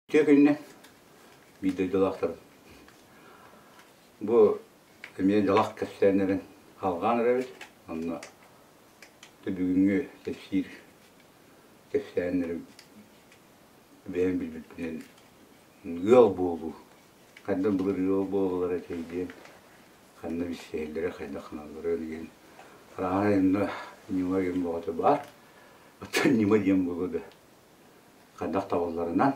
Үтүө күннэ биир дойдулаахтарым. Бу эмиэ дьалах кэпсээннэрин алҕаан эрэбит. Онно бүгүҥҥү кэпсиир кэпсээннэрим бэйэм билбиппинэн ыал буолуу. Хайдах былыр ыал буолаллара этэй диэн, ханна билсиһэллэрэ, хайдах гыналлара диэн арааһа инна ньыма диэн бөҕөтө баар. Оттон ньыма диэн буолуо да хайдах табылларынан.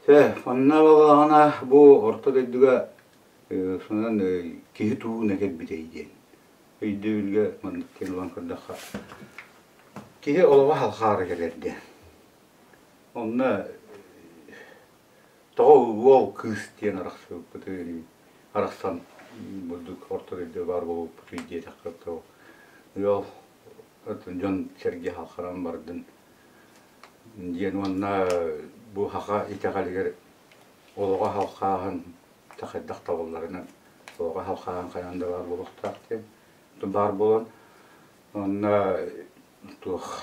Чэ, онно буоллаҕына бу орто дойдуга сонун киһи тууна кэлбитэй диэн өйдөбүлгэ маннык диэн ылан көрдөххө киһи олоҕо халхаара кэлэр диэн. Онно тоҕо уол кыыс диэн арахсыбыппытый арахсан бурдук орто дойдуга баар буолбуппутуй диэтэххэ ыал дьон-сэргэ халхаран бардын диэн уонна бу саха итэҕэлигэр олоҕо халхааһын хайдах табылларынан олоҕо халхааһын хайаан да баар буолуохтаах диэн баар буолан онно туох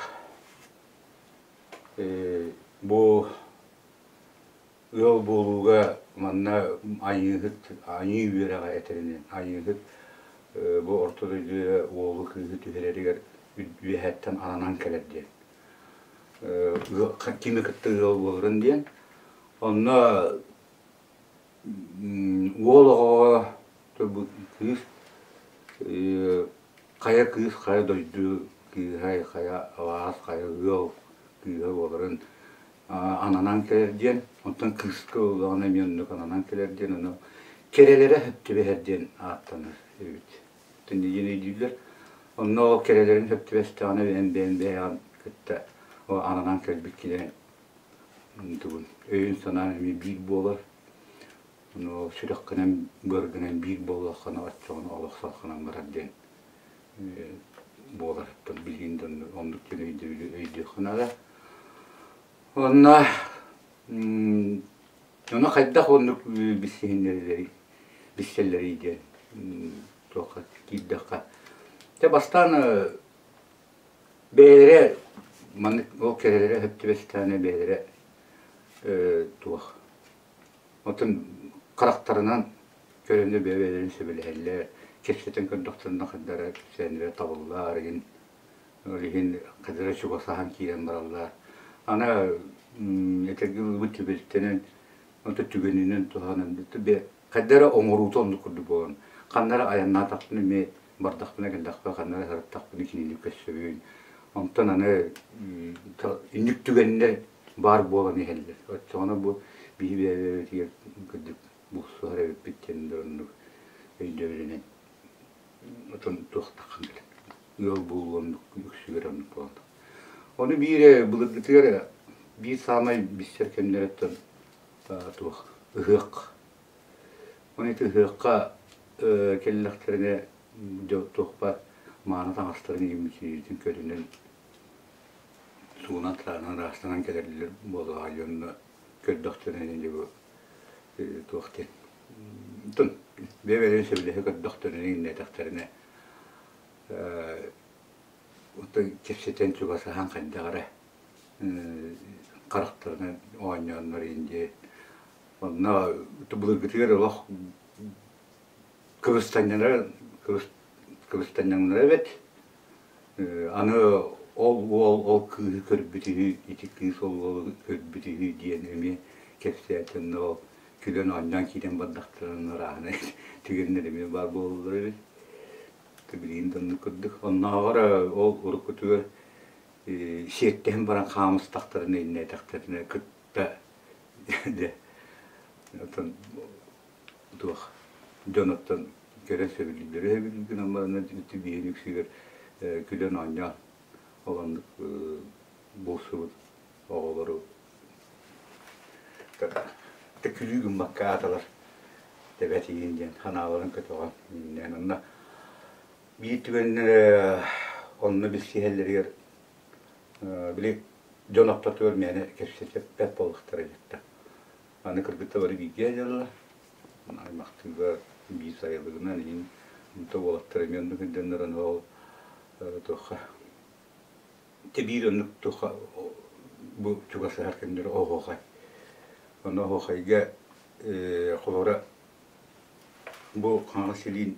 бу Ыал буолууга манна айыыһыт, айыы үөрэҕэ этэринэн айыыһыт бу орто дойдуга уолу кыыһы түһэрэригэр үөһэттэн ананан кэлэр диэн. Кими кытта ыал буоларын диэн. Онно уол оҕоҕо кыыс хайа кыыс хайа дойду кыыһа, хайа алаас, хайа ыал кыыһа буоларын ананан кэлэр диэн, онтон кыыска ыллаҕына эмиэ оннук ананан кэлэр диэн, ону кэрэлэрэ сөп түбэһэр диэн ааттанар эбит. Диэн өйдүүллэр. Онно ол кэрэлэрин сөп түбэстэҕинэ бэйэм бэйэм бэйэҕин кытта ананан кэлбит киһи тугун өйүн-санаан эмиэ биир буолар. Ону сүрэххинэн, быаргынан биир буоллаххына оччоҕуна олох салҕанан барар диэн буолар. Билигин да оннук диэн өйдөбүлү өйдүөххэ наада. Онно ону хайдах оннук билсиһиннэрэллэрий билсэллэрий диэн туохха киирдэххэ. Дьэ бастаан бэйэлэрэ маннык ол кэрэлэрэ сөп түбэстэҕинэ бэйэлэрэ туох Оттон харахтарынан көрөннөр бэйэ-бэйэлэрин сөбүлэһэллэр, кэпсэтэн көрдөхтөрүнэ хайдара кэпсээннэрэ табыллар игин, ол иһин хайдара чугасаһан киирэн бараллар. Аны этэргэ ылбыт түбэлтэнэн, онто түгэнинэн туһанан хайда эрэ оҥоруута оннук курдук буолан, ханна эрэ айаннаатахпына эмиэ бардахпына кэллэхпинэ ханна эрэ сырыттахпына кинини көрсөбүн. Онтон аны инник түгэннэр баар буолан иһэллэр. Оччоҕуна бу биһи бэйэ-бэйэбитигэр кырдьык булсуһар эбиппит диэн да оннук өйдөбүлүнэн отон туохтаххын кэлэн ыал буолуу оннук үксүгэр оннук буолан. Ону биир былыргытыгар биир саамай билсэр кэмнэриттэн туох ыһыах. Ону ити ыһыахха кэллэхтэринэ туохпа мааны таҥастарын ииммитин көрүнэн суунан тараанан ыраастанан кэлэллэр буоллаҕа дьонно көрдөхтөрүнэ дьэ бу туох диэн тун бэйэ-бэйэлэрин сөбүлэһэ көрдөхтөрүнэ иннэтэхтэринэ оттон кэпсэтэн чугасаһан хайдах эрэ харахтарынан оонньооннор индиэ онно былыргытыгар олох кыбыстанньанара кыбыстанньаҥнара эбит Аны ол уол ол кыыһы көрбүт үһү, ити кыыс ол уолу көрбүт үһү диэн эмиэ кэпсээтиннэ ол күлэн оонньоон киирэн бардахтарына ырааһынай түгэннэр эмиэ баар буолаллар эбит. Билигин да оннук курдук. Оннооҕор ол уруккутугар сиэттэһэн баран хаамыстахтарына иннээтэхтэринэ кытта дьэ оттон туох дьон оттон көрөн сөбүлүүллэрэ сөбүлүүр гынан баран биһиги үксүгэр күлэн оонньоон ол оннук булсубут оҕолору күлүү гыммакка ааталар тэбэ тиийин диэн санааларын көтөҕөн иннинэн онно биир түгэннэр онно билсиһэллэригэр били дьон ортотугар мээнэ кэпсэппэт буоллахтара дьиттэ Аны кыргыттар бары бииргэ дьалла. Аймахтыыга биир сайылыгынан иһин онто уолаттар эмиэ оннук өйдөннөр аны ол туохха те биир оннук туохха бу чугасыһар кэмнэр оһуохай. Онно оһуохайга холобура бу хаҥас илиин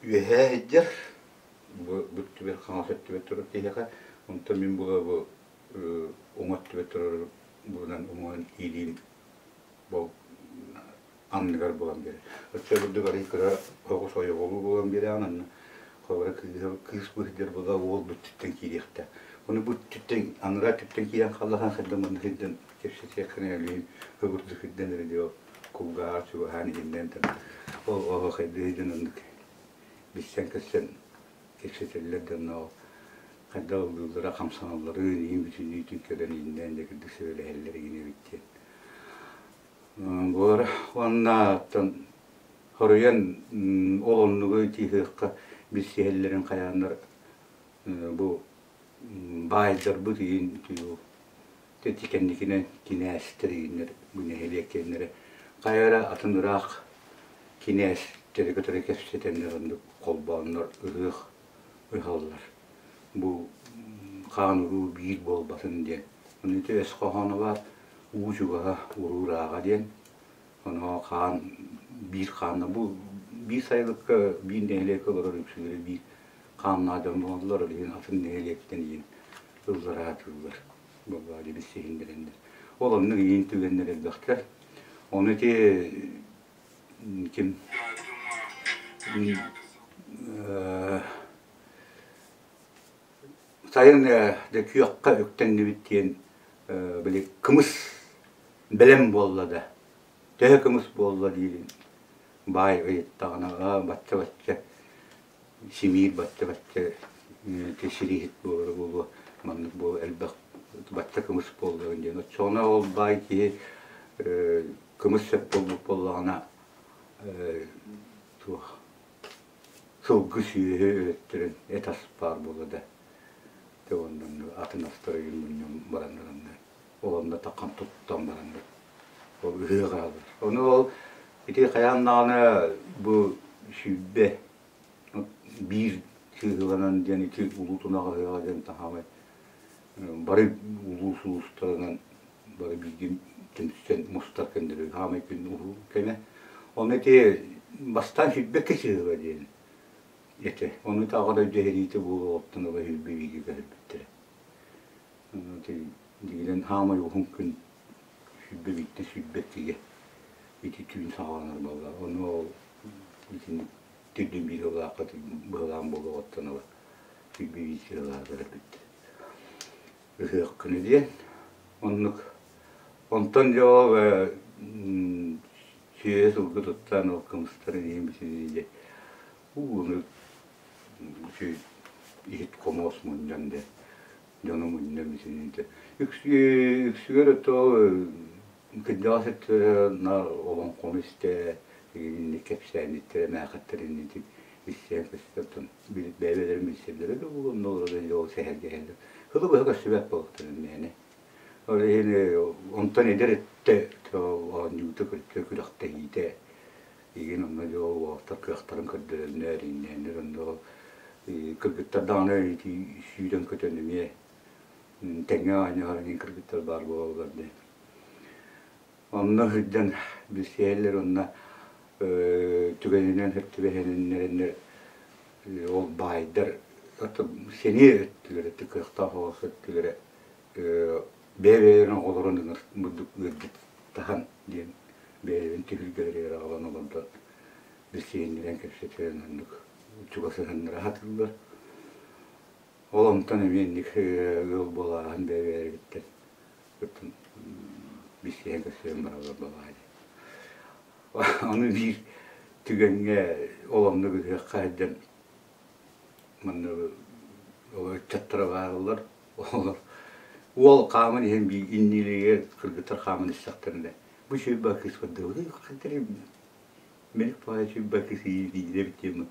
үөһээ сылдьар, бу бүттүбэр хаҥас өттүбэр турар киһиэхэ, онтон мин була бу уҥа өттүбэр турар буолан уҥан илиим бу анныгар буолан биэрэр. Өссө курдук арый кыра оҕус ойоҕолуу буолан биэрэҕин онно холобура кыыс быһыдыр була уол бүттүттэн киириэхтээх. Ону бүттүттэн анараа өттүттэн киирэн хааллахан хайдан манна сылдьан кэпсэтиэххинэ өлүүн хыбырдык сылдьан эрэ диэ кулгааҕар чугаһаан иһиннэн ол оҕо хайдыы сылдьан оннук билсэн көрсөн кэпсэтэллэр да онно хайдах ыллыыллара хамсаналларын иһин бүтүннүүтүн көрөн иһиннээн дьэ кырдьык сөбүлэһэллэр игин эбит диэн Буолар уонна оттон хоруйан ол оннугу тииһиэххэ билсиһэллэрин хайааннар бу баайдарбыт иһин ити кэнникинэн кинээстэр иһиннэр бу нэһилиэк киэннэрэ хайа эрэ атын ыраах кинээстэри кытары кэпсэтэннэр оннук холбооннор ыһыах ыһаллар. Бу хаан уруу биир буолбатын диэн. Ону ити өс хоһооно баар уу чугаһа уруу ырааҕа диэн. Ону хаан биир хаанна бу биир сайылыкка биир нэһилиэккэ олорор үксүлэрэ биир хааннаах дьон буолаллар, ол иһин атын нэһилиэктэн иһин ыллараатыыллар. Буоллаҕа билсиһиннэрэннэр. Ол оннук иһин түгэннэр элбэхтэр. Ону ити ким сайын дьэ күөххэ үктэннибит диэн били кымыс бэлэм буолла да төһө кымыс буолла диирин баай ыйыттаҕына аа бачча-бачча симиир бачча-бачча сирииһит буолара буолуо маннык буолуо элбэх бачча кымыс буолла диэн оччоҕуна ол баай киһи кымыс сөп буолбут буоллаҕына туох сылгы сүөһү өлөттөрөн эт ас баар буолла да дьэ уонна атын астары мунньан бараннар ол онно таххан туттан бараннар ол ыһыах аалар ону ол ити хайаан даҕаны бу 21 сыыһыланан диэн ити улуу тунах ыһыаҕа диэн таһаамай бары улуус улуустарынан бары бииргэ түмсэн мустар кэмнэрэ хаамай күн уһун кэмэ. Ону ити бастаан сүүрбэккэ сыһыга диэн этэ. Ону Аҕа дойду сэриитэ буолуоҕуттан ыла сүүрбэ бииргэ көһөрбүттэрэ. Ити дьиҥинэн хаамай уһун күн 21-тэн 22-гэ ити түүн саҕаланар буолла. Ону ол итинник төрдүн биир сыллаахха быһылаан буолуоҕуттан ыла 21 сыһылаах көһөрбүттэр. Ыһыах күнэ диэн оннук. Онтон дьэ ол сүөһү сылгы туттан ол кымыстарын иһин бүтүннүү дьэ ууну иһит хомуос мунньан дэ дьону мунньан бүтүннүү үксүгэр өттө ол кырдьаҕас өттүлэрэ наар олоҥхону истэ инник кэпсээнниттэрэ мээхэттэр иннитин истиэн көстөн бэйэлэрин билсэллэрэ да буолуо онно олорон ол сэһэргэһэллэр сылы быһа көрсүбэт буолуохтарын мээнэ ол иһин онтон эдэр өттө оонньуута көртө күрэхтэһиитэ игин онно дьэ ол уолаттар кыахтарын көрдөрөннөр иҥнээннэр онно ол кыргыттар даҕаны ити сүүрэн көтөн эмиэ тэҥҥэ оонньоһор иҥин кыргыттар баар буолаллар диэн Онно сылдьан билсиһэллэр уонна түгэнинэн сөп түбэһиннэрэннэр ол баайдар сэниэ өттүлэрэ кыахтаах оҕус өттүлэрэ бэйэ-бэйэлэрин оҕолорун ыҥырбыт ыалдьыттаһан диэн бэйэлэрин түһүлгэлэригэр аҕалан олордон билсиһиннэрэн кэпсэтэрин оннук чугасыһыннара сатыыллар. Ол онтон эмиэ инник ыал буолааһын бэйэ-бэйэлэриттэн билсиһэн көрсүһэн бараллар балаҕа дии. Ону биир түгэҥҥэ ол оннук ыһыахха сылдьан манна ол ыччаттара баарылар олор уол хааман иһэн биир иннилэригэр кыргыттар хааман истэхтэринэ бу сүүрбэ кыыс көрдө Мин баҕайы сүүрбэкки сиийдиибит диэммин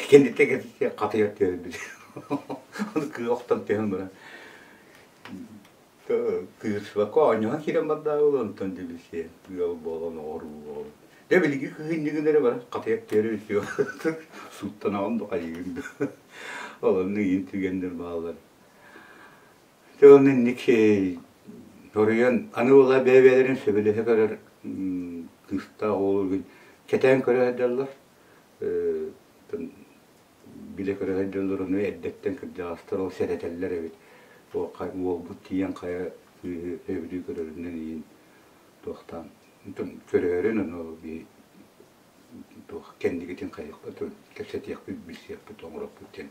кэнниттэн кэпсэтиэ хатыйар түһэрбит. Ону кыа охтон түһэн баран кыырсыбакка оонньоһон киирэн бардаабыл онтон дьэ ыал буолан оҕоруу буолан. Дьэ билиги кыһынньыгын эрэ баран хатыйар түһэр сууттанаҕын да хайыгын да. Ол онно иин түгэннэр бааллар. Дьэ Онно инник соруйан аны уола бэйэ-бэйэлэрин сөбүлэһэ көрөр кыыстаах уол кэтээн көрө сылдьаллар. Билэ-көрө сылдьаллар ону эрдэттэн кырдьаҕастар ол сэрэтэллэр эбит. Уолбут тиийэн хайа кыыһы сөбүлүү көрөрүнэн иһин туохтаан көрөөрүн ону туох кэннигитин хайыахпыт, кэпсэтиэхпит, билсиэхпит, оҥоруохпут диэн.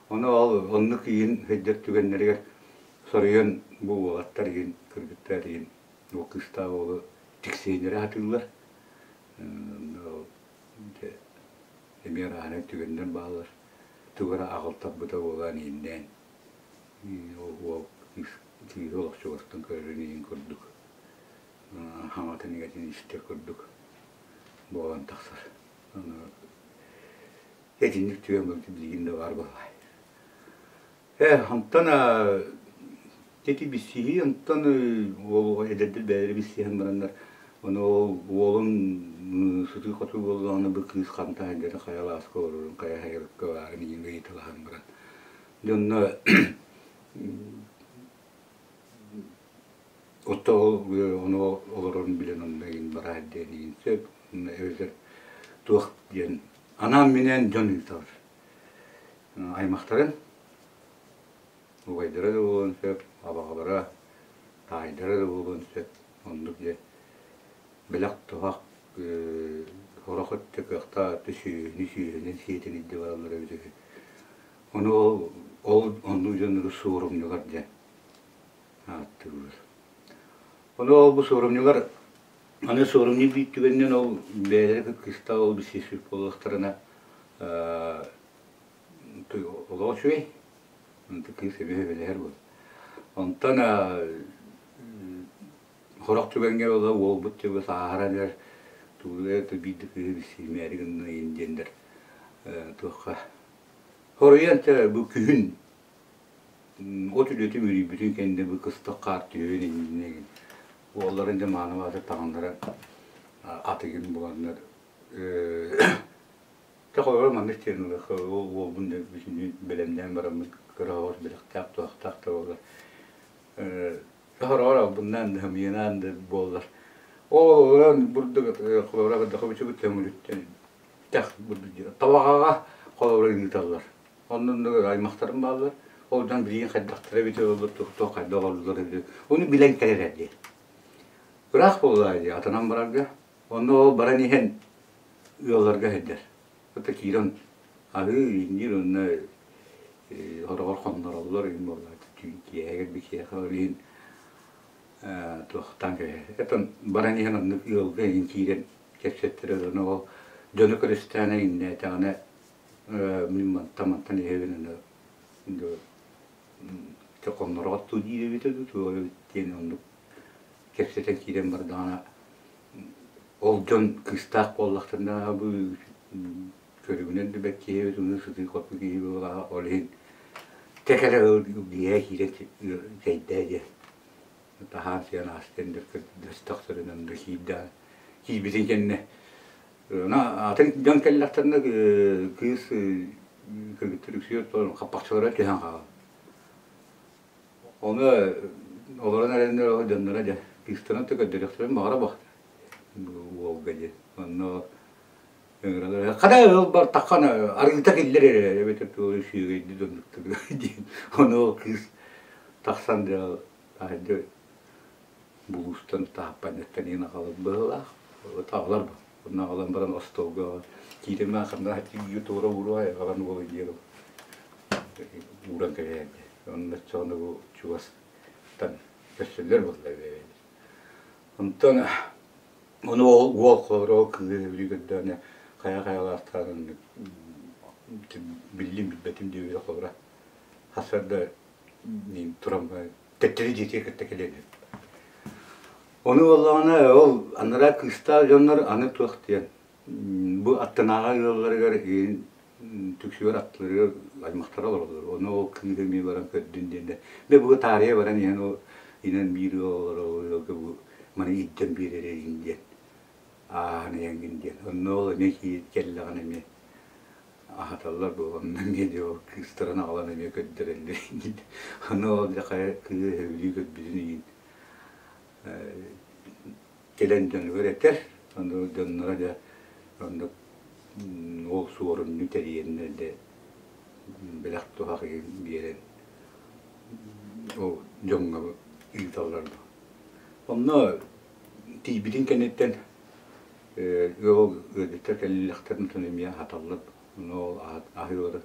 Ону ол оннук иин сылдьар түгэннэригэр соруйан бу уолаттар иин, кыргыттар иин ол кыыстаах уолу тиксиһиннэрэ сатыыллар. Эмиэ арааһынай түгэннэр бааллар. Тугу эрэ аҕалтарбыта буолан ииннээн ол уол кыыс кыыһы олох чугастан көрөрүн иһин курдук хаҥатын игэтин истэр курдук буолан тахсар. Ону итинник түгэн билигин да баар буоллай. Онтон ити билсиһии онтон уол эдэрдэр бэйэлэрэ билсиһэн бараннар ону ол уолун сытыы-хотуу буоллаҕына бу кыыс ханта сылдьарын хайа алааска олорорун хайа сайылыкка баарын иһин ыйыталаһан баран дьонно Отто ол ону олорорун билэн онно иһин бараар диэн иһин сөп эбэтэр туох диэн анаан-минээн дьон ыыталар. Аймахтарын убайдара да буолуон сөп, абаҕалара, таайдара да буолуон сөп. Оннук дьэ бэлэх-туһах сорох өттө кыахтаах өттө сүөһүнү сүөһүнэн сиэтэн илдьэ бараллар эбитэ үһү. Ону ол ол оннук дьоннору суорумньулар диэн ааттыыллар. Ону ол бу суорумньулар аны суорумньу биир түгэнинэн ол бэйэлэрэ кыстаах ол билсиспит буоллахтарына олох үчүгэй. Онто кыыс эбиһэ эбэлэһэр буол. Онтон сорох түгэҥҥэ ыла уолбут тыба сааһыран эрэр туулуйа биир да кыыһы билсимээри гынна диэннэр туохха хоруйан бу күһүн От үлэтин үөрүйбүтүн кэннэ бу кыстык хаар түһүөн иннинэ уолларын дьэ мааны баатыр таҥнара атыгын буланнар Чэ холобура маннык диэн ылыахха ол уолбун да бүтүннүү бэлэмнээн бараммыт кыра оҕус бэлэхтээх туохтаах да буоллар сороҕор албыннаан да ымыйанаан да буоллар ол олорон бурдук холобура көрдөххө төҥүлүттэн тэх бурдук табаҕаҕа холобура ыыталлар Оннук аймахтарым бааллар. Ол дьон билигин хайдахтара эбитэ буоллар, туох хайдах олордулар эбитэ. Ону билэн кэлэр дии. Ыраах буоллаа дии, атынан барарга. Онно ол баран иһэн ыалларга сылдьар. Ото киирэн аһыы, иҥниир уонна хороҕор хоннороллор иһин буоллаа түүн киэһэгэр бикиэхэ ол иһин туохтаан кэбиһэр. Этон баран иһэн оннук ыалга иһин киирэн кэпсэттэрэр ону ол дьону көрүстэҕинэ иҥнээтэҕинэ мин мантан мантан иһэбин аны хоннороҕот дуу диир эбитэ дуу туох эбит диэн оннук кэпсэтэн киирэн бардаҕына ол дьон кыыстаах буоллахтарына бу көрүҥүнэн да бэрт киһи эбит уну сытыы-хотуу киһи буоллаҕа ол иһин тэкэрэ биһээ киирэн чэйдээ диэн таһаан сиэн аастыан дөстөхтөрүнэн онно киирдэҕин киирбитин кэннэ Атын дьон кэллэхтэринэ кыыс кыргыттар үксүгэр хаппахчылара түһэн хаалар. Ону олорон эрэннэр ол дьонноро дьэ кыыстарын да көрдөрүөхтэрин баҕара бах уолга диэн. Онно ыҥыралар хата ыал бартаххана арыыта киллэр эрэ эбэтэр туох үчүгэйдик оннуктук диэн. Ону ол кыыс тахсан дьэ таһырдьа булуустан таһаппанньаттан иһин аҕалан быһыылаах. Аҕалар Онно аҕалан баран остуолга киирэмэ ханна тиийэ туора ууруо аҕалан уол диэн ууран кэбиһэрдэ. Онно оччоҕуна бу чугастан көрсөллөр буолла эбээбит. Онтон ону ол уол холоро кыыһы бүлүү көрдөөнө хайа хайалаахтаан оннук биллим билбэтим диэбитэ холобура хасарда туран төттөрү дьиэтигэр кытта кэлиэн Ону буоллаҕына ол анараа кыыстаах дьоннор аны туох диэн бу аттынааҕы ыалларыгар иһин түксүгэр аттыларыгар аймахтара олороллор. Ону ол кыыһы эмиэ баран көрдүн диэн дэ бу таарыйа баран иһэн ол инэн биир ыал олорор ол ыалга бу маны илдьэн биэрэр эйигин диэн ааһан иһэҥҥин диэн. Онно ол эмиэ киирит кэллэҕинэ эмиэ. Аһаталлар буоланна эмиэ дьэ ол кыыстарын аҕалан эмиэ көрдөрөллөр Аны ол дьэ хайа кыыһы сөбүлүү көрбүтүн иһин кэлэн дьонугар этэр. Ону дьонноро дьэ оннук ол суорумньу тэрийэннэр дьэ бэлэх туһах иһин биэрэн ол дьоҥҥо ыыталлар. Онно тиийбитин кэнниттэн ыал ыалдьыттар кэллэхтэрин отон эмиэ аһаталлар. Ону ол аһыылары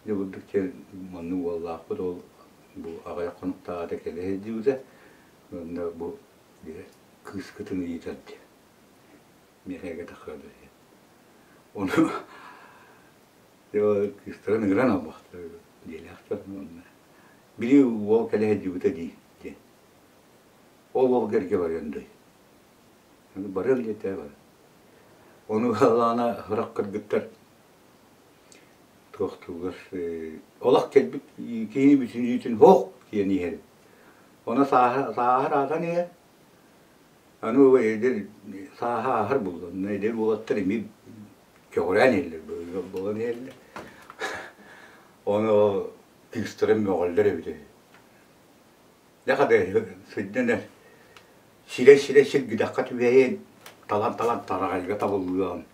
дьэ бурдук диэн маннык уоллаахпыт ол бу аҕыйах хонуктааҕыта кэлэ сылдьыбыта. Онно бу кыыскытын ыйытар диэн миэхэ таххыа диэн. Ону кыыстарын ыҥыран албахтар диэлээхтэр уонна били уол кэлэ сылдьыбыта дии диэн. Ол уолга эргэ барыан дой. Барыам диэтэ бар. Ону халаана сорох кыргыттар туохтуулар олох кэлбит киһини бүтүннүүтүн һоох диэн иһэр. Ону сааһа сааһар аатан иһэр. Аны эдэр сааһа ааһар буолла. Онно эдэр уолаттар эмиэ көҕүрээн иһэллэр, буолан иһэллэр. Ону кыыстарын мөҕөллөр эбит үһү. Дьэ хата сылдьан эр сирэ-сирэ сиргидэххэ түбэһиэн, талан-талан тараҕайга табыллыаҕын,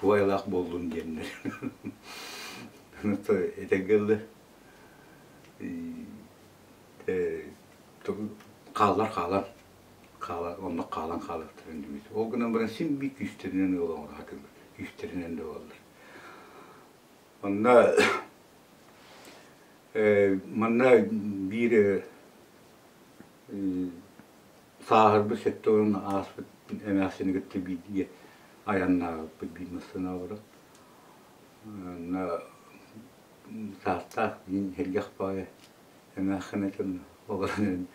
тугу айылаах буоллун диэннэр. Этэргэ дылы хааллар хаалан хаалан оннук хаалан хаалыахтарын диибит. Ол гынан баран син биир күүстэринэн ыал оҥоро сатыыллар, күүстэринэн да буоллар. Онно манна биир сааһырбыт 70 ааспыт эмээхсини кытта бииргэ айаннаабыппыт биир массыына олорон. Онно саастаах мин сэргэх баҕайы эмээххин этэн олорон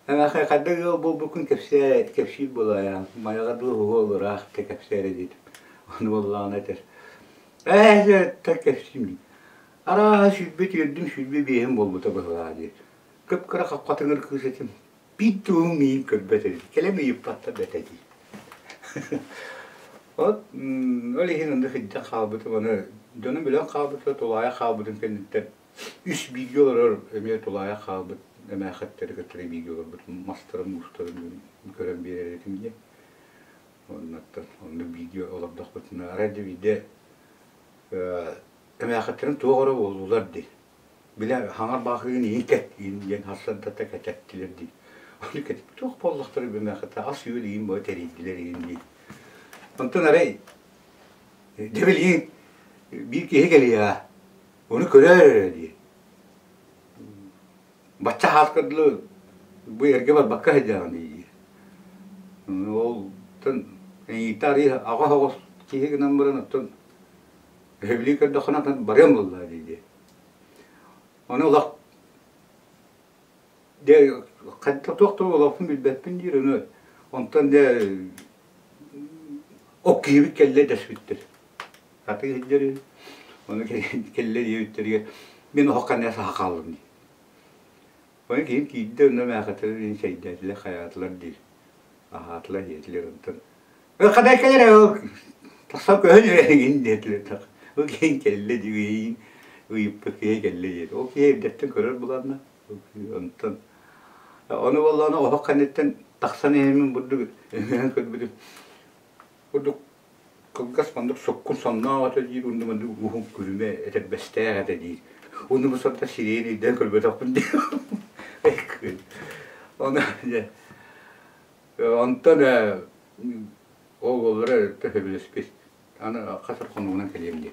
Эмээххин хайдах ыал буолбуккун кэпсээ, кэпсиир буолаайаҕын. Майаҕа дуу уһуол ыраах да кэпсээ эрэ диэтим. Ону буоллаҕына этэр: «Ээ, так кэпсиим Арааһа 124-үм, 125-им буолбута быһыылаах диир. Кып-кыра хап-хатыҥыр кыыс этим. Биир да уһун миигин көрбөт эбит. Кэлэн ыйыппаттар да этэ дии. Вот ол иһин онно сылдьан хаалбытым. Аны дьонум өлөн хаалбыта, тулаайах хаалбытым кэнниттэн үс бииргэ олорор эмиэ тулаайах хаалбыт эмээхэттэри кытары бииргэ олорбут мастарын муустарын көрөн биэрэр этим диye. Оннуттан онно бииргэ олордохпутуна арай да биирдэ эмээхиттэрин туох эрэ буоллулар дии. Бile хаҥар баахыгын иин кэт диэн харсардата кэтэттилэр дии. Ону кэтип туох буоллахтара бимээхитэ ас-үөл иин бо тэрийдилэр иин дии. Онтон арай дьэ билигин биир киһи кэлиэҕэ. Ону көрөөр эрэ дии. Бачча хааска дылы бу эргэ барбакка сылдьаҕын дии. Ол эйиитэ арыый аҕа оҕус киһи гынан баран оттон Өһөбүлүү көрдөххүнэ атын барыам буолла дии. Ону олох дьэ хайдах туох да олохпун билбэппин диир ону онтон дьэ ок киһибит кэллэ дэспиттэр. Сатыы сылдьар үһү. Ону кэллэ диэбиттэригэр мин оһох ханна саха хааллым дии. Ону киһим киирдэ онно мээхэтэрин чэйдээтилэр хайаатылар диир. Аһаатылар диэтилэр онтон Хадай кэлэр ол тахсан көһөн үрэҥин диэтилэр. Ол киһи кэллэ дии ыйыппыт киһи кэллэ диэт. Ол киһи эрдэттэн көрөр буланна. Онтон ону буоллаҕына оһох кэнниттэн тахсан иһэммин бурдук өҥөйөн көрбүтүм. Курдук кылгас маннык суккун сонноох этэ диир, уонна маннык уһун күрүмэ этэрбэстээх этэ диир. Уонна бу сордо сирэйин өйдөөн көрбөтөхпүн диир. Ону дьэ Онтон ол уоллара өрүттэ сөбүлэспит. Аны хас өр хонугунан кэлиэм диэн.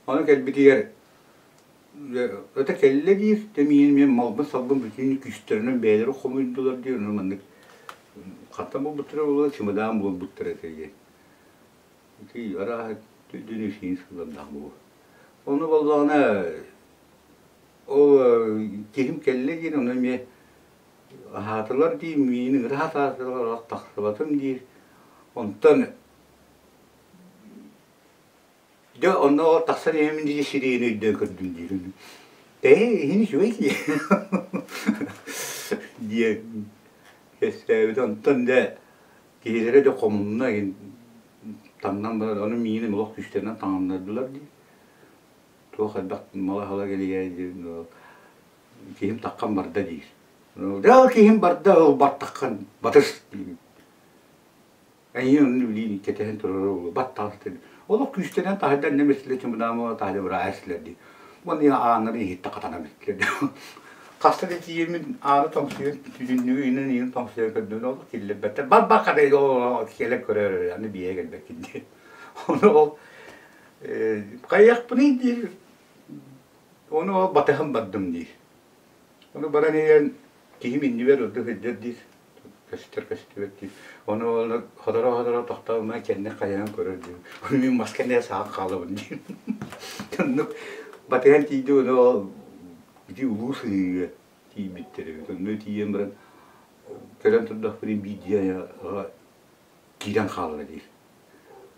Ону кэлбитигэр өтө кэллэ диир, миин мин малбын-салбын бүтүн күүстэринэн бэйэлэрэ хомуйдулар диир, ону маннык хантан булбуттара буолуо, чымыдаан буолбуттар этэ диэн. Ити арааһа дүнү сиин сыллардаах буолуо. Ону буоллаҕына ол киһим кэллэ диир, ону эмиэ Аһаатылар дии, миин ыҥыра сатаатылар, тахсыбатым диир. Онтон дьэ онно тахсан иһэммин дии сириини өйдөөн көрдүм диир. Ээ, иһин үчүгэй дии диэн кэпсээбит. Онтон дьэ киһилэрэ дьэ хомунна Таҥнан баран, ону миигин олох күүстэринэн таҥыннардылар дии. Туох элбэх мала-сала кэлиэ диэн киһим таххан барда диир. Ол киһим барда, ол баттаххын батыс диибин. Эйиин онну билиин кэтэһэн турара буолуо баттаҕас Олох күүстэнэн таһырдьа анньа миэстэлэр чымыдаама таһырдьа быраайа силэр дии. Уонна ааннарын иһиттэ хатана бүттүлэр дии. Хаста да тиийэммин ааны тоҥсуйан түннүгү иһинэн иһин тоҥсуйан көрдүм олох киллэрбэттэр. Бар-бар хадай кэлэн көрөр аны биэйэ кэлбэккин дии. Ону ол хайыахпыный диир. Ону ол батыһан бардым диир. Ону баран иһэн киһим иннибэр ордук сылдьар диир. Көстөр көстүбэт дии. Ону хоторо-хоторо тохтообума кэннин хайыһан көрөр дии. Ону мин мас кэннигэр саһан хаалабын дии. Оннук батыһан тиийдим ону ол ити улуу сыһыыга тиийбиттэр эбит. Онно тиийэн баран көрөн турдахпына биир дьиэ киирэн хаалла диир.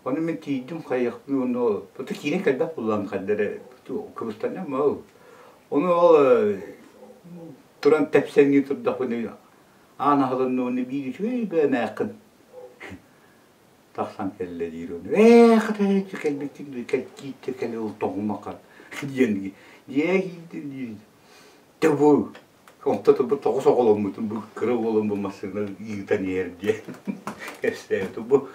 Ону мин тиийдим хайыахпын уонна ол киирэн кэлбэт буоллаҕым хайда эрэ кыбыстанньам ол. Ону ол туран тэпсэҥнии турдахпына аан аһылынна уонна биир үчүгэй бээмээххин тахсан кэллэ диир уонна ээ хата кэлбиккин кииттэ кэлэ ол тоҕумаха диэн дьиэ киирдим диир дьэ бу Онто бу тоҕус оҕоломмутум бу кыра уолум бу массыына ыытан иһэр диэн кэпсээбит. Бу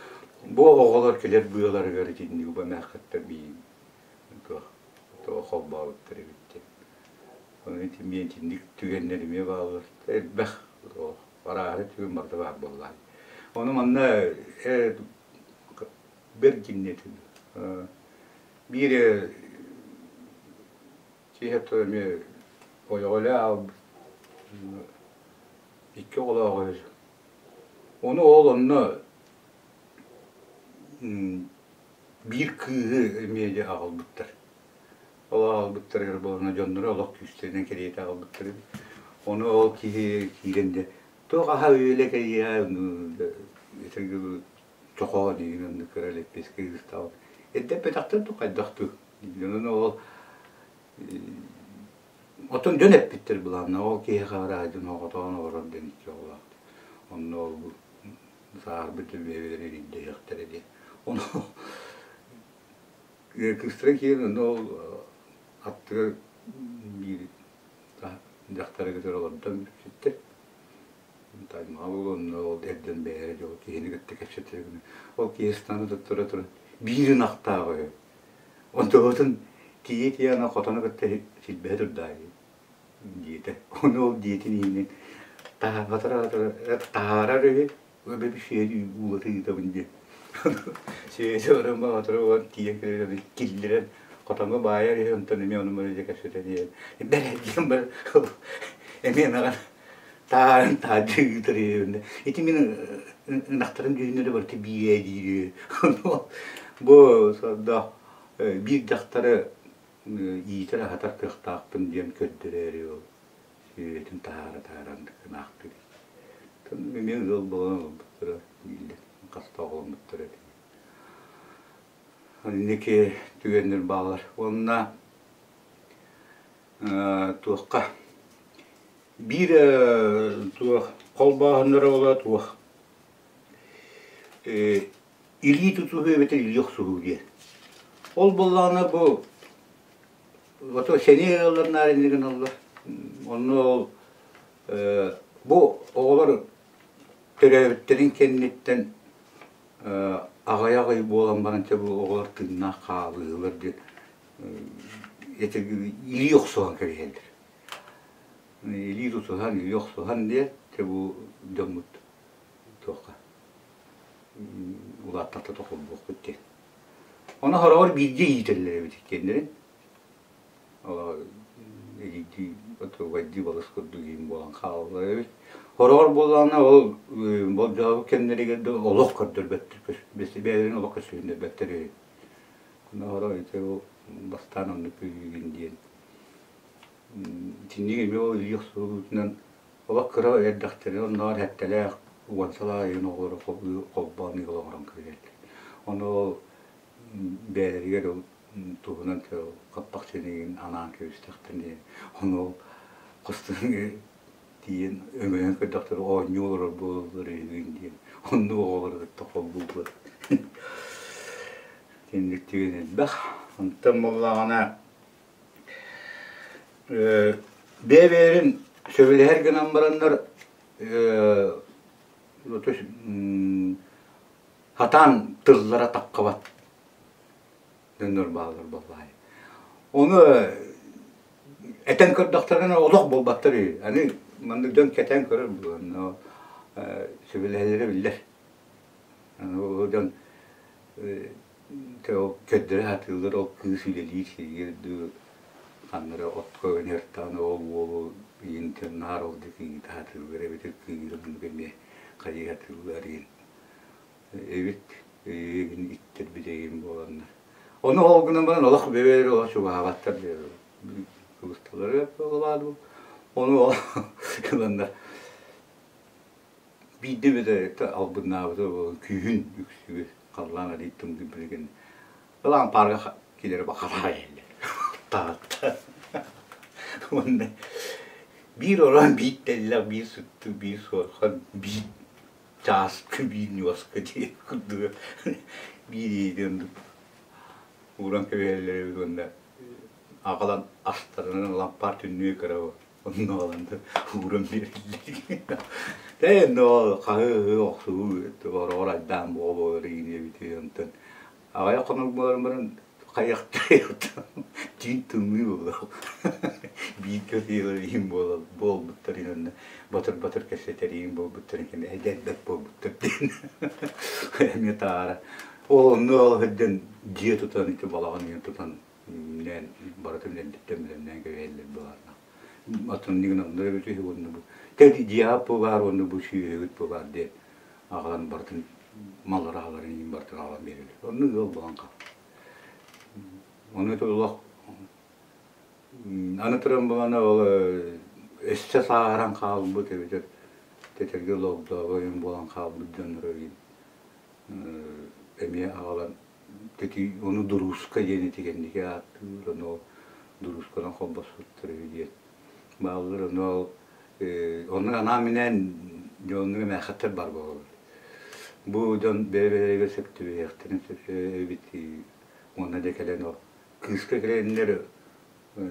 бу оҕолор кэлэр быаларыгар итинник убамааххыттар биир туох туох холбообуттар эбит диэн. Ону ити эмиэ итинник түгэннэр эмиэ бааллар. Элбэх туох арааһы түгэн барыта баар буоллаҕа. Ону манна бэргиннэтин биир Киэһэ эмиэ ойоҕо илэ аалбыт икки оҕолоох үһү. Ону ол онно биир кыыһы эмиэ дьэ аҕалбыттар. Ол аҕалбыттарыгар буолана дьонноро олох күүстэринэн кэриэтэ аҕалбыттар эбит. Ону ол киһи киирэн дьэ туох аһа үөлэ кэлиэ чохоо диигин оннук кыра лэппиэскэ ыыстаабыт. Эрдэ эппэтэхтэр дуу хайдах дуу Дьонун ол оттон дьон эппиттэр былаанна ол киһиэхэ арааһа дьон оҕотоон олорор диэн икки оҕолоох. Онно ол сааһырбыт бэйэлэрин ирдэһиэхтэрэ диэн. Ону кыыстара киирэн онно ол аттыгар биир дьахтары кытары олордон бүппүттэр. Таймаҕа буолуо ол эрдэн бэйэлэрэ дьол киһини кытта кэпсэтэр гына. Ол киһи ыстана туттара туран биир ынахтаах үһү. Онтубутун тиийэ-тиийэ аны хотону кытта силбэһэ турдаа диэтэ. Ону ол диэтин иһинэн таһаарар үһү, эбэби сүөһү уулата ыытабын диэн. Сүөһү баран баҕатара уон тиийэн кэлэр киллэрэн хотоҥҥо баайар үһү, онтон эмиэ ону маны дьэ кэпсэтэн иһэн бэрэ диэн бар эмиэ наҕан таһааран таһырдьа ыытар үһү. Ити мин ынахтарым дьүһүннэрэ барыта биир ээ диир үһү. Бу сордоох биир дьахтары иитэр-аһатар кыахтаахпын диэн көрдөрөөрү ол сүөһүтүн таһаара таһааран ынахтыыр. Эмиэ ыал буолан олорбуттара дииллэр, хаста оҕоломмуттара этэ. Инники түгэннэр бааллар. Уонна туохха биир туох холбооһуннара буолла туох илии тутуһуу эбэтэр илии охсуһуу диэн. Ол буоллаҕына бу ото сэниэ ыаллар наар инньэ гыналлар. Онно ол бу оҕолор төрөөбүттэрин кэнниттэн аҕыйах ый буолан баран чэ бу оҕолор тыыннаах хаалыылар диэн илии охсуһан кэбиһэллэр. Илии тутуһан, илии охсуһан диэн чэ бу дьоммут туохха улааттахта холбуохпут диэн. Ону хороҕор бииргэ иитэллэр эбит иккиэннэрин. Илиитии убайдыы балыс курдук иин буолан хаалаллар эбит. Хороҕор буоллаҕына ол болдьообут кэмнэригэр да олох көрдөрбөттөр, бэйэлэрин олох көрсүһүннэрбэттэр үһү. Ону ити ол бастаан оннук күүһүгүн диэн. Итинник эмиэ ол илии охсуһуутунан олох кыра эрдэхтэринэ оннооҕор сэттэлээх уон сыл аайы оҕолору холбоон ыал оҥорон кэбиһэллэр. Ону ол бэйэлэригэр ол туһунан хаппах синигин анаан кэбистэхтэринэ ону ол хостон тиийэн өҥөйөн көрдөхтөрө оонньуу олорор буолаллар үһүгүн диэн оннук оҕолору кытта холбууллар. Инник түгэн элбэх. Онтон буоллаҕына бэйэ-бэйэлэрин сөбүлэһэр гынан бараннар хатаан тыллара таххыбат дьоннор бааллар буоллаҕай. Ону этэн көрдөхтөрүнэ олох буолбаттар үһү. Аны маннык дьон кэтээн көрөр буолан сөбүлэһэллэрэ биллэр. Ол дьон көрдөрө сатыыллар ол кыыс үлэлиир сиригэр дуу ханна эрэ отко өнөртаан ол уолу иин наар ол диэки ыыта сатыыллар эбэтэр кыыһы оннук эмиэ хайыы сатыыллар иин эбит өйүгүн иттэрбит эйин буоланнар. Ону ол гынан баран олох бэбээр олох чугаһаабаттар кыбысталлар Ону ыланнар биирдэ эмэтэ албыннаабыта буолан күүһүн үксүгэр халлаан арыый тымныы билигин ылаан паарга килэрэ бахалаа иһэллэр таатта уонна биир ороон биир тэллэх биир сыттык биир суорҕан биир чааскы биир ньуоска диэн курдук биир иһити оннук ууран кэбиһэллэр эбит уонна аҕалан астарынан лампаар түннүгэ кыра онно аҕалан ууран биэрэллэр Тэ но хаһыы охсуһуу ороҕор айдаан буола буолар иҥин эбитий онтон аҕыйах хонук буолан баран хайахтай түүн тымныы буолла бииргэ утуйалар иһин буолал буолбуттар иһин батыр-батыр кэпсэтэр иһин буолбуттарын кэннэ эдэрбэт буолбуттар диэн эмиэ таара ол онно ол сылдьан дьиэ тутан ити балаҕан иһин тутан нээн барытын эрдэттэн бэлэмнээн кэбиһэллэр баҕарна атын гынаннар эбит үһү уонна бу тэди дьиэҕэ бу баар уонна бу сүөһүгүт бу баар диэн аҕалан барытын маллары аҕаларын иһин барытын аҕалан биэрэллэр онно ыал буолан хаалар ону олох аны туран буолана ол өссө сааһыран хаалбыт эбэтэр тэтэргэ логдообо буолан хаалбыт дьонноро эмиэ аҕалан ону дуруска диэн итигэнники ааттыыр ону дуруусканан холбоспуттар үһү диэн бааллар ону ол онно анаан-минээн дьоннук эмээххиттэр бар буолаллар бу дьон бэйэ-бэйэлэригэр сөп түбэһиэхтэрин сөп эбит уонна дьэ кэлэн ол кыыска кэлэннэр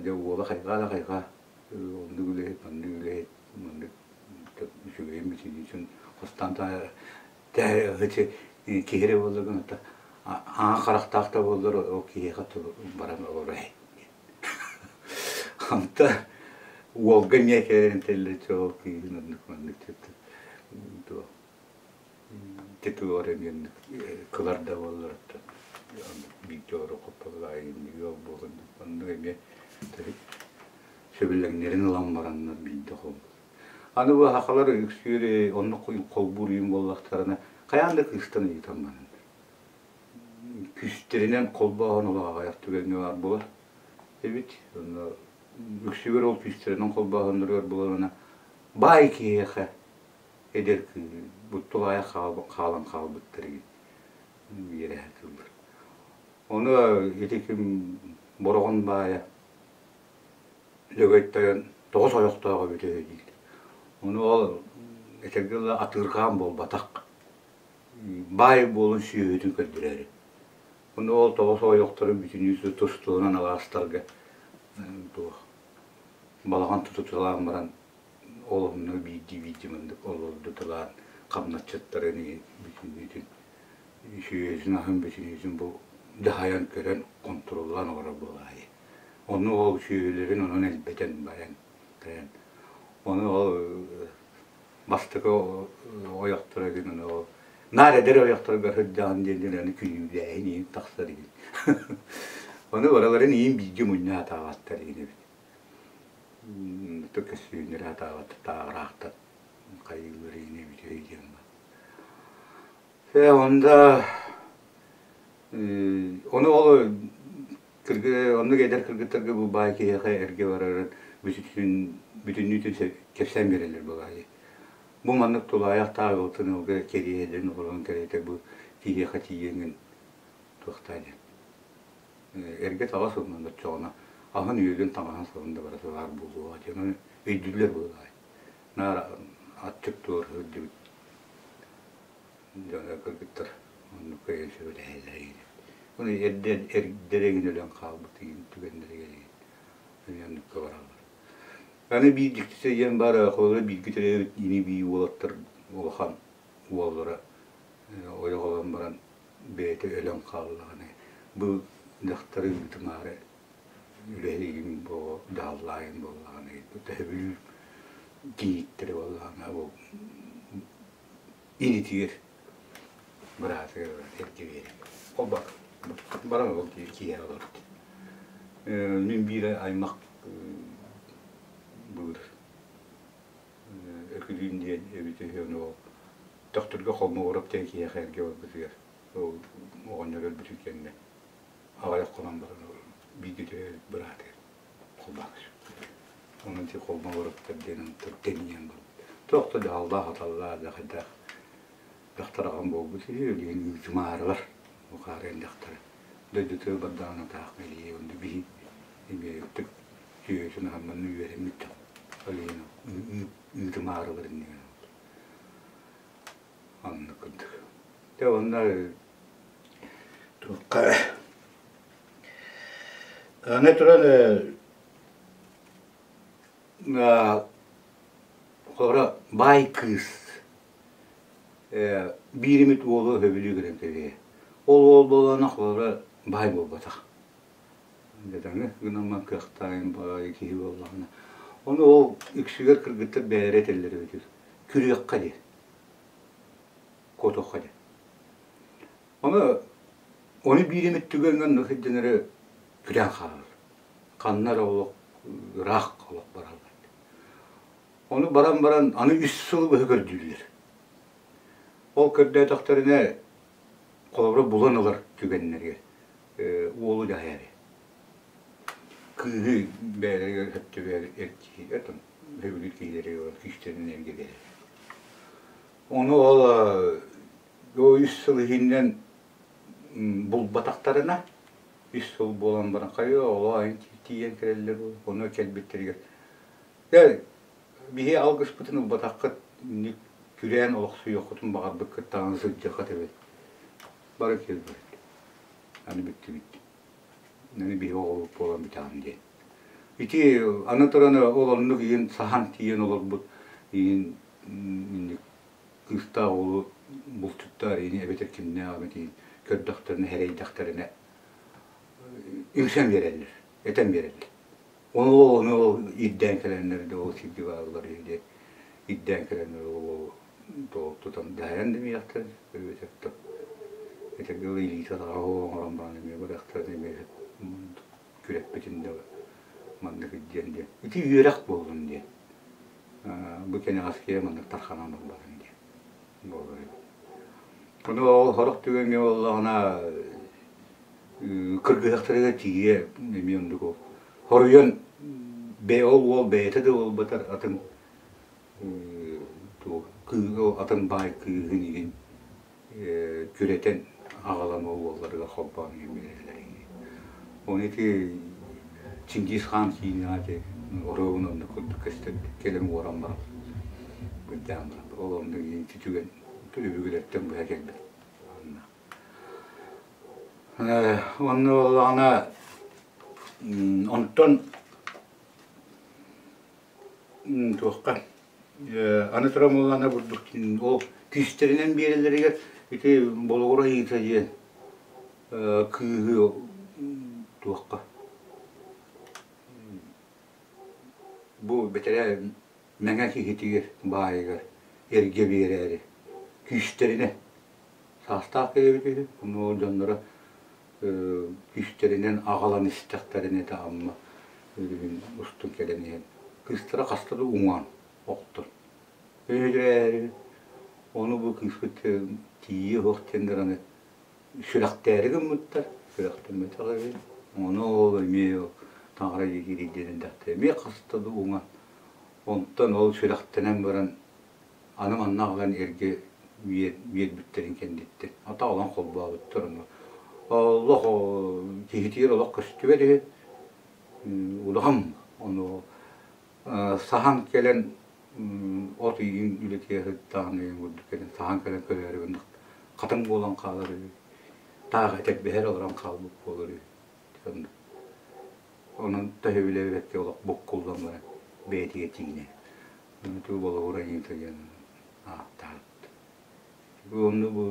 дьэ уола хайҕаа да хайҕаа оннук үлэһит маннык үлэһит маннык үчүгэйин бүтүннүүтүн хостаан киһи эрэ буоллар аан харахтаах да буоллар ол киһиэхэ баран олорор Онто уолга эмиэ кэлэрин тэллэччи ол кыыһын оннук маннык туох титуор эмиэ оннук кылар да буоллар оттон бииргэ олорор хопполлаайын ыал буолан оннук эмиэ сөбүлэҥнэрин ылан бараннар биирдэ холбуур. Аны бу сахалар үксүөр оннук холбуур үйүн буоллахтарына хайаан да кыыстан ыйытан бараннар. Күүстэринэн холбооһун олох аҕыйах түгэҥҥэ баар буолар эбит. Онно үксүгэр ол күүстэринэн холбооһуннарыгар буоларына баай киһиэхэ эдэр кыыһы буттулаайах хаалан хаалбыттар игин үөрэһэ тыллар. Ону ити ким Бороҕон баайа Лөгөй тойон тоҕус ойохтоох эбитэ үһү диир. Ону ол этэргэ дылы атыырҕаан буолбатах. Баай буолун сүөһүтүн көрдөрөөрү. Ону ол тоҕус ойохторун бүтүннүү тус-туһунан алаастарга туох балаҕан тутуталаан баран ол онно биирдии-биирдии маннык олордуталаан хамначчыттарын бүтүннүүтүн сүөһүтүн аһын бүтүннүүтүн бу дьаһайан көрөн хонтуруоллаан олорор буолаайы. Ону ол сүөһүлэрин онон элбэтэн баран кэлэн ону ол бастакы ойохторо гынан ол наар эдэр ойохторго сылдьаҕын диэн аны күнүүлээһин иһин тахсар игин. Ону барыларын иин бииргэ мунньа сатаабаттар игин эбит. Көссүүннэри сатаабаттар тааҕыраахтар хайыылар иһин эбит үһү диэн баар. Ээ онда ону ол оннук эдэр кыргыттарга бу баай киһиэхэ эргэ барарын бүтүн бүтүннүүтүн кэпсээн биэрэллэр баҕайы. Бу маннык тулаайах таайылтын ылга кэриэһэлэрин олорон кэриэтэ бу киһиэхэ тиийэҥҥин туохтаа диэн. Эргэ таҕас ылынан оччоҕуна аһын-үөлүн таҥаһын сабын да барыта баар буолуоҕа диэн ону өйдүүллэр буолаай. Наар аччык туор сылдьыбыт дьоно кыргыттар оннук кыайан сөбүлэһэллэр. Ону эрдэ эрдэрэгин өлөн хаалбыт игин түгэннэригэр игин эмиэ оннукка бараллар. Аны биир дьиктитэ диэн баар холобура бииргэ төрөөбүт ини-бии уолаттар улахан уоллара ойох ылан баран бэйэтэ өлөн хааллаҕына бу дьахтары ыытымаары үлэһигин буо дьаһаллаайын буоллаҕына төһөбүлүүр кийииттэрэ буоллаҕына бу инитигэр быраатыгар эргэ биэрэн ол бар баран ол киһи олорбут мин биир аймах былыр Өкүлүүн диэн эбитэ үһү ону ол Төхтүргэ Холмогоров диэн киһиэхэ эргэ барбытыгар ол оҕонньор өлбүтүн кэннэ аҕыйах хонон баран бииргэ төрөөбүт быраатыгар холбоон Онон ити Холмогоровтар диэн онтон тэнийэн барбыт. Туох да дьаһаллаах-аталлаах да хайдах дьахтар аҕам буолбут үһү, билигин ыытымаарылар бу хаарыан дьахтары. Дойдутугар бардаҕына таах мэлийиэ онно биһи эмиэ сүөһүтүн аһамманна үөрэммит дьон. Ол иһин ыытымаарылар иннигэр оннук курдук. Дьэ уонна туохха аны туран холобура баай кыыс биир эмит уолу сөбүлүү көрөн кэбиһиэ. Ол уол буоллаҕына холобура баай буолбатах. Дьадаҥы гынан кыахтаайын баҕайы киһи буоллаҕына. Ону ол үксүгэр кыргыттар бэйэлэрэ этэллэр эбит күрүөххэ диэн, куотуохха диэн. Ону ону биир эмит түгэҥҥэ онно сылдьан эрэ күрээн хаалар. Ханна эрэ олох ыраах олох бараллар. Ону баран баран аны үс сылы быһа көрдүүллэр. Ол көрдөөтөхтөрүнэ холобура булан ылар түгэннэригэр уолу дьаһайар. Кыыһы бэйэлэригэр сөптөбүөр эр киһи этон сөбүлүүр киһилэригэр күүстэрин эргэ биэрэр. Ону ол үс сыл иһинэн булбатахтарына үс сыл буолан баран хайа оҕо айан тиийэн кэлэллэр ону кэлбиттэригэр дьэ биһи алгыспытын ылбатаххыт инник күрээн олохсуйуоххутун баҕарбыккыт даҕаны сылдьыаххыт эбит бары кэлбит аны бүттүбүт аны биһи оҕолорбут буолан бүтэҕин диэн ити аны туран ол оннук иин саһан тиийэн олорбут иин инник кыыстаах уолу булчуттар ини эбэтэр кимнээх эмит иин көрдөхтөрүнэ сэрэйдэхтэринэ үҥсэн биэрэллэр этэн биэрэллэр ону ол ону ол ирдээн кэлэннэр да ол сиргэ бааллар үһү диэн ирдээн кэлэннэр ол уолу тутан дьаһайан да миэхтэр эбэтэр этэргэ дылы илиитэ атаҕа оҥорон баран эмиэ барыахтарын эмиэ күрэппитин да маннык диэн диэн ити үөрэх буоллун диэн бу кэнэҕэскигэ маннык тарханан барбатын диэн буолар эбит. Ону ол сорох түгэҥҥэ буоллаҕына кыргыһахтарыгар тиийэ эмиэ оннук ол хоруйан ол уол бэйэтэ да буолбатар атын атын баай кыыһын иһин күрэтэн аҕалан ол уолларыгар холбоон иһин биэрэллэр Оны ити Чингис хаан киинэҕэ ити оруобун оннук курдук көстөр кэлэн уоран баран бырдаан баран ол онно ити түгэн өбүгэлэртэн быһа кэлбит онно буоллаҕына онтон туохха аны туран буоллаҕына бурдук ол күүстэринэн биэрэллэригэр ити болугур айыыта диэн кыыһы туохха бу бэтэрээ мэҥэ киһитигэр баайыгар эргэ биэрээри күүстэринэн саастаах киһи эбит үһү ону ол дьонноро күүстэринэн аҕалан истэхтэринэ этэ Амма өрүһүн устун кэлэн иһэн кыыстара хаста да уҥаан охтон өйдөрөөри ону бу кыыспыт тиийиэ суох диэн даҕаны сүрэхтээри гыммыттар сүрэхтэммэтэх эбит ону ол эмиэ таҥара диэки ириэйдэнэн дэхтэ эмиэ хаста да уҥан онтон ол сүрэхтэнэн баран Аны манна аҕалан эргэ биэрбиттэрин кэнниттэн ата аҕалан холбообуттар ону олох киһитигэр олох көстүбэт үһү улахан ону саһан кэлэн от ыйын үлэтигэр сыттаҕын ыйын курдук кэлэн саһан кэлэн көрөөрү гыннах хатыҥ буолан хаалар үһү. Таах этэрбэһэр олорон хаалбыт буолар үһү. Онон төһөбүлэбэккэ олох буккуллан баран бэйэтигэр тиийинэр. Ону болоҕур айыыта диэн ааттаабыт. Онно бу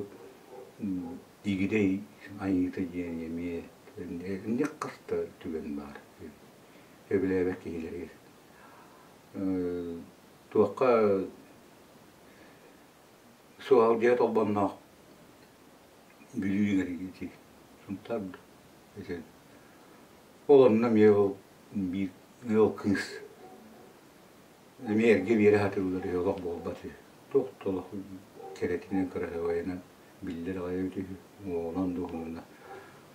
игидэй айыыта диэн эмиэ инник хас да түгэн баар. Сөбүлээбэт киһилэригэр. Туохха Суһалдьыйа Толбонноох Бүлүү иҥэригитий Сунтаар ити ол онно эмиэ ол биир ол кыыс эмиэ эргэ биэрэ сатыыллар үһү олох буолбат үһү туох да олох кэрэтинэн кыраһыабайынан биллэр аҕай эбит үһү уолунан да уһунунан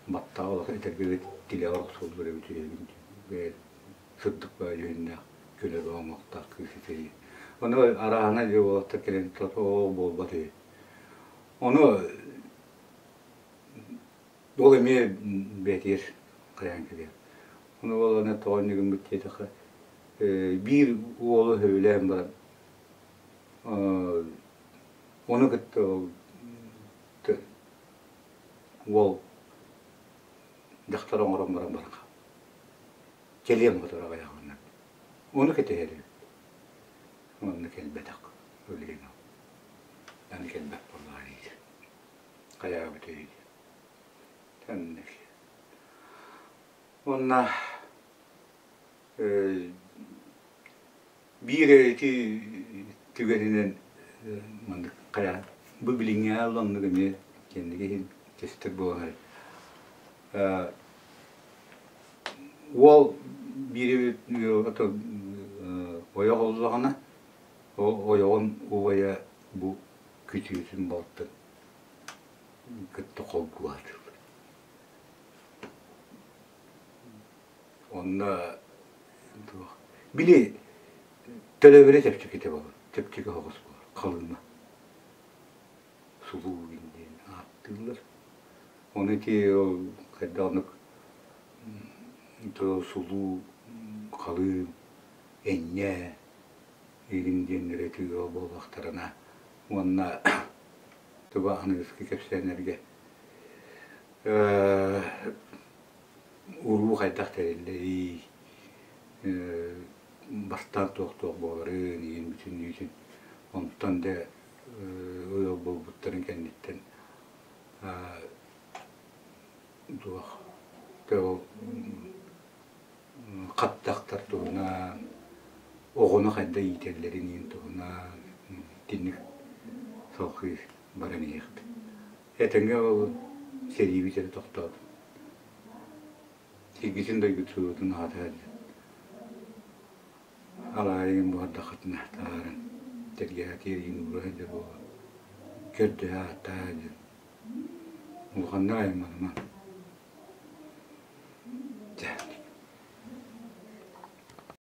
баттаҕа олох этэргэ тилэҕэр охсуллар эбит үһү бэйэ сырдык баай дьүһүннээх көнө оҥоһуктаах кыыс этэ Ону арааһына дьэ уолаттар кэлэн оо буолбат үһү. Ону ол эмиэ бэйэтигэр хайаан кэлиэ. Ону уолана тоҕо инньэ гыммыт диэтэххэ биир уолу сөбүлээн баран ону кытта ол уол дьахтар оҥорон баран баран кэлиэм хотор аҕыйаҕынан. Ону кэтэһэр эбит. Онно кэлбэтэх билигин ол. Аны кэлбэт буоллаҕа диир. Хайаабыт үһү диэн. Тэнник. Уонна биир ити түгэнинэн маннык хайаан бу билиҥҥи оннук эмиэ кэнники иһин көстөр буолан Уол биир ойох оллоҕуна, ол ойоҕун убайа бу күтүөтүн балтын кытта холбуулаатылар. Онно туох били төлөбүрэ чэпчэкитэ буолар, чэпчэки соҕус буолар, халыма. Сулуугин диэн ааттыыллар. Ону ити ол хайдах оннук сулуу халыым энньэ игин диэннэр этигэ буоллахтарына уонна туга аныгыскы кэпсээннэргэ уруу хайдах тэриллэрий бастаан туох-туох буоларын иһин бүтүннүүтүн онтон дэ ыал буолбуттарын кэнниттэн туох ол хат дьахтар туһунан оҕону хайдах иитэллэрин иһин туһунан итинник салҕыы баран иһиэхпит. Этэҥҥэ ол сэриибит эрэ тохтоото. Сиргитин дойдутун аһата сылдьан Алаайыгын буһардаххытына таһааран тэлгэһэ тиэрийин уура сылдьар буолуо. Көрдөһө ааттаа диэн. Улаханнык айманымаҥ. Дьэ.